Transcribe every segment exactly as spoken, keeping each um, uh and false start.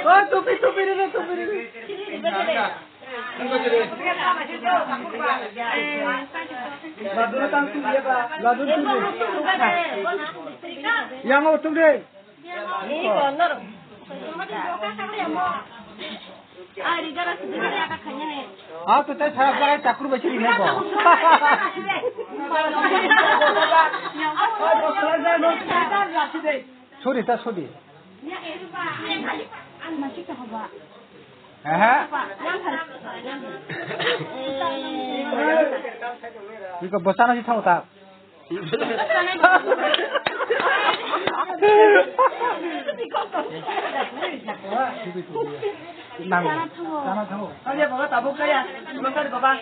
Oh, tupi, tupi, tupi, tupi. Yang utuk deh. Ah, tu tadi saya pakai cakur baciri ni kok. Sorry, ta sorry. Aha. Iko bosana si tau ta. Nang, sana tau. Kaya baba tabuk kaya, belum tadi baba.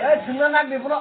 Eh, sungna nak di pura.